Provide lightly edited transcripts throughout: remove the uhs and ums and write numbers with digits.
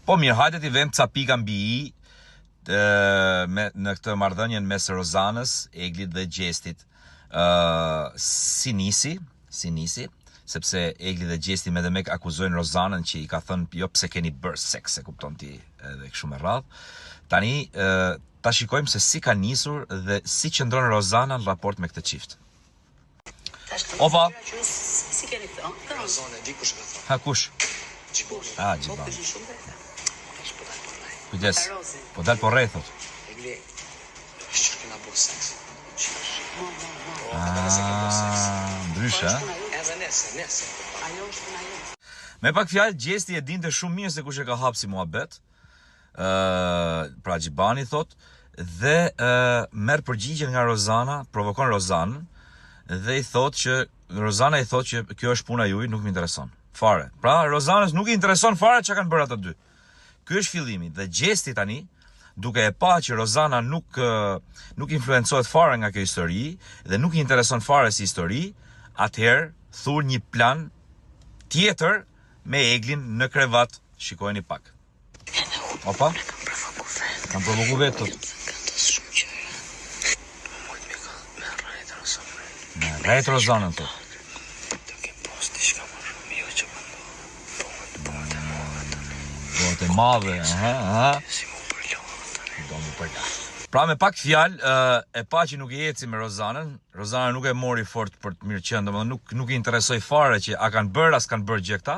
Po mirë, hajde t'i vëmë ca pika mbi i të, me, në këtë marrëdhënien mes Rozanës, Eglit dhe Gjestit. Ë si nisi, si nisi, sepse Egli dhe Gjesti me demek akuzojnë Rozanën që i ka thënë jo pse keni bërë seks, e kupton ti, edhe kështu me radhë. Tani ë ta shikojmë se si ka nisur dhe si qëndron Rozana në raport me këtë çift. Opa. Si keni thënë? Rozana, di kush e ka thënë. Ha kush? Gjibani. Ah, Gjibani. Kujdes. Po dal po rrethot. Egli, që kena bo seks. Po, edhe nëse kena bo seks. Ah, ndryshe, a? Edhe nese, nese. Ajo është puna jote. Me pak fjalë, Gjesti e dinte shumë mirë se kush e ka hap si muhabet. Ë, pra Gjibani thot dhe ë merr përgjigjen nga Rozana, provokon Rozanën dhe i thot që Rozana i thot që kjo është puna juaj, nuk më intereson. Fare. Pra Rozanës nuk i intereson fare çka kanë bërë ata dy. Ky është fillimi dhe Gjesti tani duke e pa që Rozana nuk nuk influencohet fare nga kjo histori dhe nuk i intereson fare si histori, atëherë thur një plan tjetër me Eglin në krevat. Shikojeni pak. Opa. Kam provoku vetë. Me rrejt Rozanën thot. Do kem pas diçka më shumë, jo që po ndodh. Bëhet, bëhet e madhe tani. Bëhet e madhe, aha, aha. Si mu përla tani. Do mu përla. Pra me pak fjalë, ë, e pa që nuk i eci me Rozanën, Rozana nuk e mori fort për të mirë qenë, domethënë nuk nuk i interesoi fare që a kanë bërë, a s'kanë bërë gjë këta.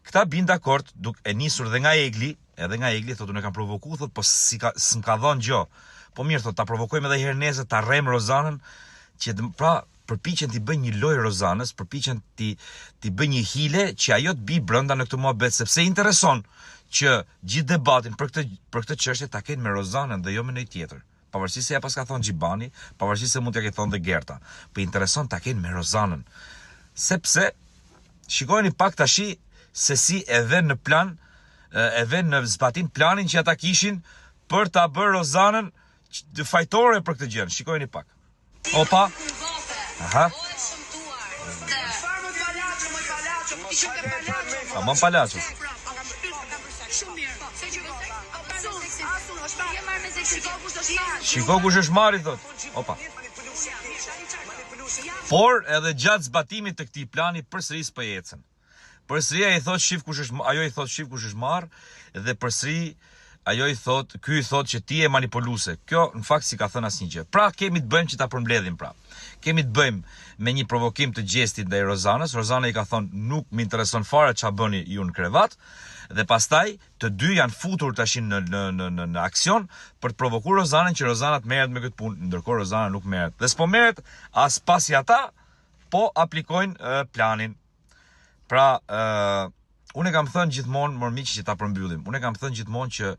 Këta bin dakord, duke e nisur dhe nga Egli, edhe nga Egli thotë unë e kam provoku, thotë po si ka s'm ka dhënë gjë. Po mirë thotë ta provokojmë edhe një herë nesër ta rrem Rozanën që të, pra përpiqen t'i bëjnë një lojë Rozanës, përpiqen t'i t'i bëjnë një hile që ajo të bi brenda në këtë muhabet sepse i intereson që gjithë debatin për këtë për këtë çështje ta kenë me Rozanën dhe jo me ndonjë tjetër. Pavarësisht se ja paska thonë Gjibani, pavarësisht se mund t'ja ketë thonë dhe Gerta, po i intereson ta kenë me Rozanën. Sepse shikojeni pak tashi se si e vën në plan, e vën në zbatim planin që ata kishin për ta bërë Rozanën fajtore për këtë gjë. Shikojeni pak. Opa. Aha. Tamam palaço. Shiko kush është marrë, thot. Opa. Por edhe gjatë zbatimit të këtij plani përsëri s'po i ecën. Përsëri ai thot shif kush është ajo i thot shif kush është marr dhe përsëri ajo i thot ky i thot që ti je manipuluese. Kjo në fakt s'i ka thënë asnjë gjë. Pra kemi të bëjmë që ta përmbledhim pra. Kemi të bëjmë me një provokim të Gjestit ndaj Rozanës. Rozana i ka thënë nuk më intereson fare ça bëni ju në krevat dhe pastaj të dy janë futur tash në në në në në aksion për të provokuar Rozanën që Rozana të merret me këtë punë, ndërkohë Rozana nuk merret. Dhe s'po merret as pasi ata po aplikojnë planin. Pra, ë unë e kam thënë gjithmonë, mor miq që ta përmbyllim. Unë e kam thënë gjithmonë që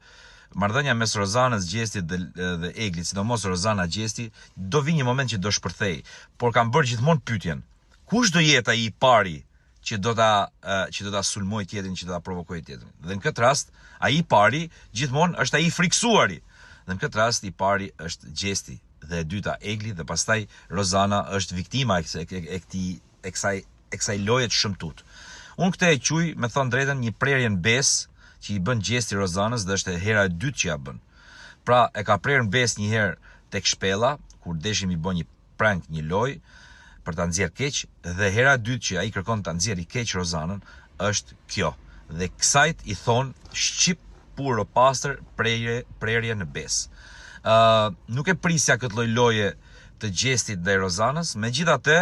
marrëdhënia mes Rozanës, Gjestit dhe dhe Eglit, sidomos Rozana Gjesti, do vi një moment që do shpërthej. Por kam bërë gjithmonë pyetjen, kush do jetë ai i pari që do ta që do ta sulmojë tjetrin, që do ta provokojë tjetrin. Dhe në këtë rast, ai i pari gjithmonë është ai i frikësuari. Dhe në këtë rast i pari është Gjesti dhe e dyta Egli dhe pastaj Rozana është viktima e, e, e këtij e kësaj e kësaj loje të shëmtut. Unë këtë e quaj, me thënë drejtën, një prerje në besë që i bën Gjesti Rozanës dhe është hera e dytë që ja bën. Pra, e ka prerë në besë një herë tek shpella, kur deshi mi bë një prank, një lojë për ta nxjerr keq dhe hera e dytë që ai kërkon ta nxjerrë keq Rozanën është kjo. Dhe kësajt i thon shqip puro pastër prerje prerje në besë. Ë uh, nuk e prisja këtë lloj loje të Gjestit ndaj Rozanës, megjithatë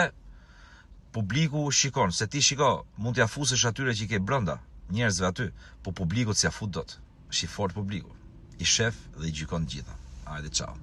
publiku shikon, se ti shiko, mund t'ja fusësh atyre që i ke brenda, njerëzve aty, po publikut s'ja fut dot. Është i fortë publiku. I shef dhe i gjykon të gjitha. Hajde ciao.